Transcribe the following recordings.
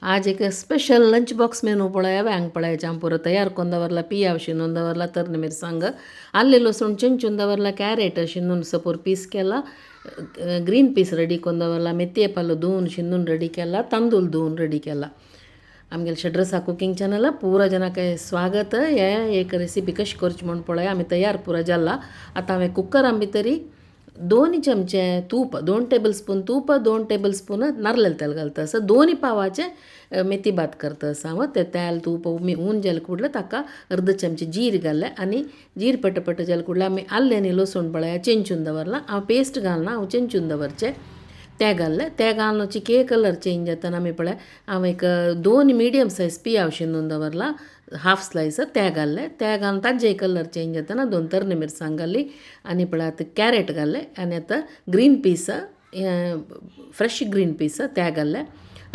आज एक special lunch box menu पळय हांग पळय हांव पुरो तयार करून दवरला पियाव शिनून दवरला तरणे मिरसांग आल्ले लसूण चेंचून दवरला कॅरेट शिनून सपोर पीस केला ग्रीन पीस रेडी करून दवरला मेथये पालो धुवून शिनून रेडी केला तांदूळ धुवून रेडी केला. आमगेले शेड्रसा कुकिंग चॅनल पुरा जनाक स्वागत. हे एक रेसिपी कशी करची म्हूण पळय आमी तयार पुरा जाला. आतां हांवें कुकरान भितरी 2 चमचे तूप 2 टेबल स्पून तूप 2 टेबल स्पून नारयल तेल घालता आसा. 2 पावाचे मेथी भात करता आसा हांव. ते तेल तूप ऊन जालें कुडलें ताका अर्द चमचे जीर घालें आनी जीर पटपट जालें कुडलें आमी आल्लें आनी लसूण पळय चेंचून दवरलां. हांव पेस्ट घालना, हांव चेंचून दवरचें ते घाल्लें. ते घालून चिके कलर चेंज जातना आमी पळय हांव एक 2 मिडियम सायज पियाव शिनून दवरला हाफ स्लायस ते घाल्ले. ते घालून ताजे कलर चेंज जातना 2 तरणे मिरसांग घाली आनी पळय आतां कॅरेट घाल्ले आनी आतां green peas fresh green peas ते घाल्ले.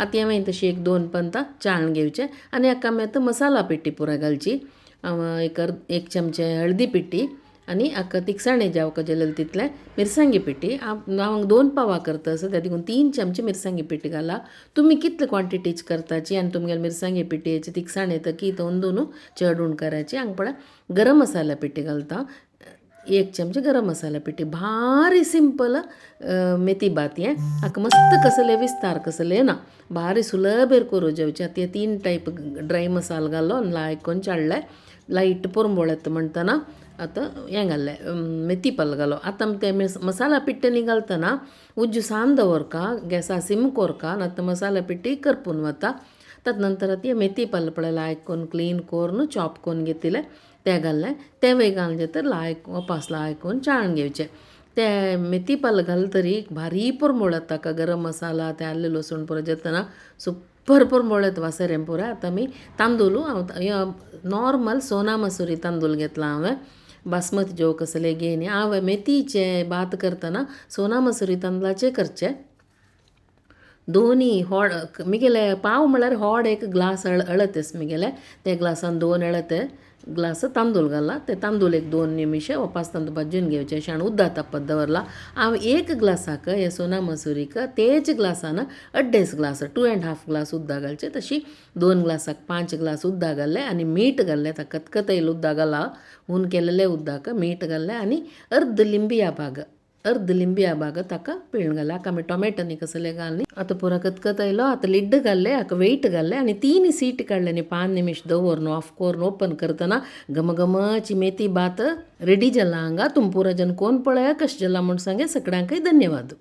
आतां हांवें तशी एक 2 पंतां चाळण घेवचें आनी हाका आमी आतां मसाला पिट्टी पुराय घालची. हांव एक चमचे हळदी पिट्टी आनी हाका तिखसाणे जावका जालें तितलें मिरसांगी पिट्टी. हांव 2 पावा करता आसा त्या देखून 3 चमचे मिरसांगी पिट्टी घाला. तुमी कितले क्वॉन्टिटीच करताची आनी तुमगेले मिरसांगी पिट्टयेची तिखसाण येता की दोन चड उण करायची. हांगा पळय गरम मसाला पिट्टी घालता 1 चमचे गरम मसाला पिट्टी. भारी सिंपल मेथी भात हें हाका मस्त कसले विस्तार कसले ना भारी सुलभेर करू जेवचे. आतां 3 टायप ड्राय मसालो घालो आनी लायक करून चाळ्ळे लायट पोरंबोळ येता म्हणटना आतां हें घाल्लें मेथी पालो घालो. आतां आमी ते मसाला पिट्टी घालतना उज्जू सान दवरका गॅसा सिम कोरका ना तर मसाला पिट्टी करपून वता. तद नंतर आतां मेथी पालो पळय लायक करून क्लीन करून चॉप करून घेतिल्लें ते घाल्लें. तेंवूय घालून जाता लायक वापास लायक करून चाळून घेवचें. ते मेथी पालो घाल तरी भारी पोरंबोळ येता ताका गरम मसाला ते आल्लें लसूण पुरो जातना सुपर पोरंबोळ येता वासरें पुरो. आतां आमी तांदूळ हांव नॉर्मल सोना मसुरी तांदूळ घेतला हांवें बासमती जेव कसले घेयनी. हांवें मेथीचे भात करतना सोना मसुरी तांदळाचे करचे. 2 होड मिगेले पाव म्हळ्यार होड 1 ग्लास अळतेस मिगेले ते ग्लासान 2 अळते ग्लास तांदूळ घाला. ते तांदूळ एक 2 निमिश वापास तांदूळ भाजून घेवचे अशें हांवें उदक तापत दवरला. हांव 1 ग्लासाक हे सोना मसुरीक तेच ग्लासान 2.5 ग्लास 2.5 ग्लास उदक घालचे. तशी 2 ग्लासाक 5 ग्लास उदक घाल्लें आनी मीठ घाल्लें. आतां कतकतयल उदक घाला हून केलेलें उदक मीठ घाल्लें आनी अर्द लिंबिया भाग अर्द लिंबिया भाग ताका पिळून घालें. हाका आमी टोमॅटो न्ही कसले घालनी. आतां पुरो कतकत आयलो. आतां लिड घाल्लें हाका वेट घाल्लें आनी 3 सीट काडले आनी 5 निमिश दवरून ऑफ करून ओपन करतना घमघमाची मेथी भात रेडी जाला हांगा. तुम पुरो जन कोण पळया कशें जाला म्हूण सांगे. सगळ्यांकय धन्यवाद.